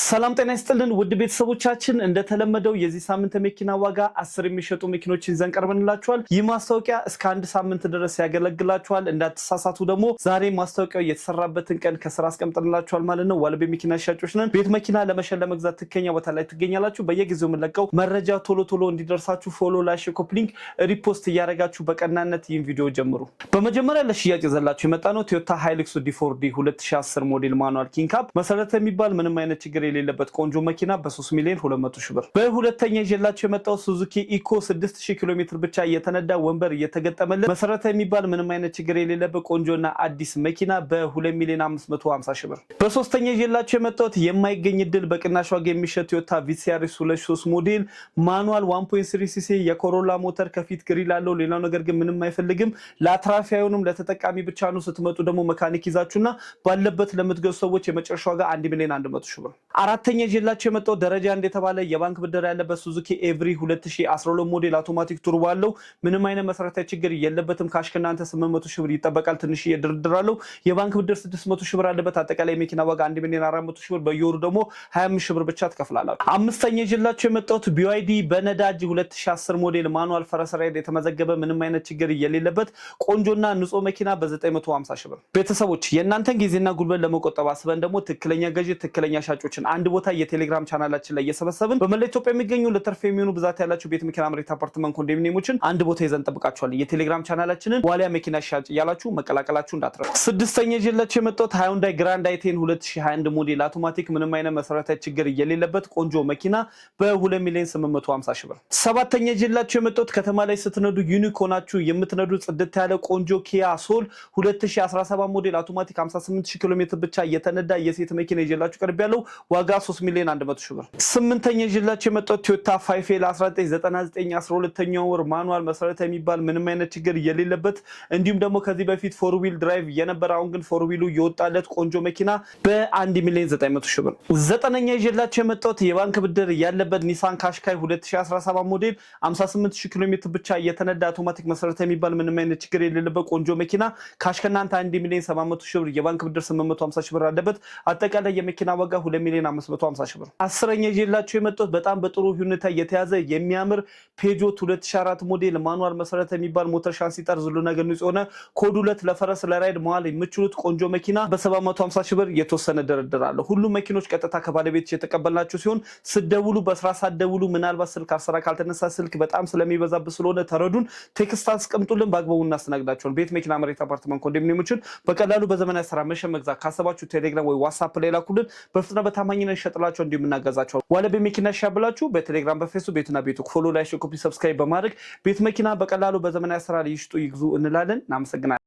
ሰላም ጤና ይስጥልን ውድ ቤተሰቦቻችን፣ እንደተለመደው የዚህ ሳምንት የመኪና ዋጋ 10 የሚሸጡ መኪኖችን ይዘን ቀርበንላችኋል። ይህ ማስታወቂያ እስከ አንድ ሳምንት ድረስ ያገለግላችኋል። እንዳትሳሳቱ ደግሞ ዛሬ ማስታወቂያው የተሰራበትን ቀን ከስር አስቀምጠንላችኋል ማለት ነው። ዋልቤ መኪና ሻጮች ነን። ቤት መኪና ለመሸጥ ለመግዛት ትክክለኛ ቦታ ላይ ትገኛላችሁ። በየጊዜው የምንለቀው መረጃ ቶሎ ቶሎ እንዲደርሳችሁ follow፣ like፣ copy link፣ repost እያደረጋችሁ በቀናነት ይህን ቪዲዮ ጀምሩ። በመጀመሪያ ለሽያጭ ይዘንላችሁ የመጣነው ቶዮታ ሃይሉክስ D4D 2010 ሞዴል manual king cab መሰረተ የሚባል ምንም አይነት ችግር የሌለበት ቆንጆ መኪና በ3 ሚሊዮን 200 ሺህ ብር። በሁለተኛ ይዤላችሁ የመጣው ሱዙኪ ኢኮ 6000 ኪሎ ሜትር ብቻ እየተነዳ ወንበር እየተገጠመለት መሰረተ የሚባል ምንም አይነት ችግር የሌለበት ቆንጆና አዲስ መኪና በ2 ሚሊዮን 550 ሺህ ብር። በሶስተኛ ይዤላችሁ የመጣሁት የማይገኝ እድል በቅናሽ ዋጋ የሚሸጥ ቶዮታ ቪትስ ያሪስ 2003 ሞዴል manual 1.3 cc የኮሮላ ሞተር ከፊት grill አለው። ሌላው ነገር ግን ምንም አይፈልግም። ለአትራፊ አይሆንም፣ ለተጠቃሚ ብቻ ነው። ስትመጡ ደግሞ መካኒክ ይዛችሁና ባለበት ለምትገዙ ሰዎች የመጨረሻ ዋጋ 1 ሚሊዮን 100 ሺህ ብር። አራተኛ ይዤላችሁ የመጣው ደረጃ አንድ የተባለ የባንክ ብድር ያለበት ሱዙኪ ኤቭሪ 2012 ሞዴል automatic turbo አለው። ምንም አይነት መሰረታዊ ችግር የለበትም። Cash ከእናንተ 800 ሺህ ብር ይጠበቃል። ትንሽ ድርድር አለው። የባንክ ብድር 600 ሺህ ብር አለበት። አጠቃላይ የመኪና ዋጋ 1 ሚሊዮን 400 ሺህ ብር፣ በየወሩ ደግሞ 25 ሺህ ብር ብቻ ትከፍላላችሁ። አምስተኛ ይዤላችሁ የመጣሁት ቢዋይዲ በነዳጅ 2010 ሞዴል manual ፈረስ ራይድ የተመዘገበ ምንም አይነት ችግር የሌለበት ቆንጆና ንጹህ መኪና በ950 ሺህ ብር። ቤተሰቦች፣ የእናንተን ጊዜና ጉልበት ለመቆጠብ አስበን ደግሞ ትክክለኛ ገዢ ትክክለኛ ሻጮችን አንድ ቦታ የቴሌግራም ቻናላችን ላይ እየሰበሰብን በመላ ኢትዮጵያ የሚገኙ ለትርፍ የሚሆኑ ብዛት ያላቸው ቤት፣ መኪና፣ መሬት፣ አፓርትመንት፣ ኮንዶሚኒየሞችን አንድ ቦታ ይዘን እንጠብቃችኋለን። የቴሌግራም ቻናላችንን ዋሊያ መኪና ሽያጭ እያላችሁ መቀላቀላችሁ እንዳትረሱ። ስድስተኛ ይዤላችሁ የመጣሁት ሃዩንዳይ ግራንድ i10 2021 ሞዴል አውቶማቲክ ምንም አይነት መሰረታዊ ችግር የሌለበት ቆንጆ መኪና በ2 ሚሊዮን 850 ሺህ ብር። ሰባተኛ ይዤላችሁ የመጣሁት ከተማ ላይ ስትነዱ unique ሆናችሁ የምትነዱ ጽድት ያለ ቆንጆ ኪያ ሶል 2017 ሞዴል አውቶማቲክ 58 ኪሎ ሜትር ብቻ እየተነዳ የሴት መኪና ይዤላችሁ ቀርቤያለሁ። ዋጋ 3 ሚሊዮን 100 ሺህ ብር። ስምንተኛ ይዤላችሁ የመጣሁት ቶዮታ 5L 1999 12ኛው ወር manual መሰረታዊ የሚባል ምንም አይነት ችግር የሌለበት እንዲሁም ደግሞ ከዚህ በፊት four wheel drive የነበረ አሁን ግን four wheel ኡ የወጣለት ቆንጆ መኪና በ1 ሚሊዮን 900 ሺህ ብር። ዘጠነኛ ይዤላችሁ የመጣሁት የባንክ ብድር ያለበት ኒሳን ካሽካይ 2017 ሞዴል 58 ኪሎ ሜትር ብቻ እየተነዳ አውቶማቲክ መሰረታዊ የሚባል ምንም አይነት ችግር የሌለበት ቆንጆ መኪና cash ከእናንተ 1 ሚሊዮን 700 ሺህ ብር፣ የባንክ ብድር 850 ሺህ ብር አለበት። አጠቃላይ የመኪና ዋጋ 2 ሚሊዮን 550 ሺህ ብር። አስረኛ ይዤላችሁ የመጣሁት በጣም በጥሩ ሁኔታ የተያዘ የሚያምር ፔጆት 2004 ሞዴል manual መሰረተ የሚባል ሞተር ሻንሲ ጠርዝ ሁሉ ነገር ንጹህ የሆነ ኮድ 2 ለፈረስ ለራይድ መዋል የምችሉት ቆንጆ መኪና በ750 ሺህ ብር የተወሰነ ድርድር አለ። ሁሉም መኪኖች ቀጥታ ከባለቤት የተቀበልናቸው ሲሆን ስደውሉ በስራ ሳትደውሉ ምናልባት ስልክ አሰራ ካልተነሳ ስልክ በጣም ስለሚበዛብህ ስለሆነ ተረዱን። Text አስቀምጡልን፣ በአግባቡ እናስተናግዳቸዋለን። ቤት፣ መኪና፣ መሬት፣ አፓርትመንት፣ ኮንዶሚኒየሞችን በቀላሉ በዘመናዊ ስራ መሸጥ መግዛት ካሰባችሁ ቴሌግራም ወይ ዋትሳፕ ላይ ላኩልን። በፍጥነት በታማኝነት እንሸጥላቸው እንዲሁም እናገዛቸዋለን። ዋለቤ መኪና ሻብላችሁ በቴሌግራም በፌስቡክ ቤትና ቤቱ follow፣ like፣ copy፣ subscribe በማድረግ ቤት መኪና በቀላሉ በዘመናዊ ስራ ይሽጡ ይግዙ እንላለን። እናመሰግናለን።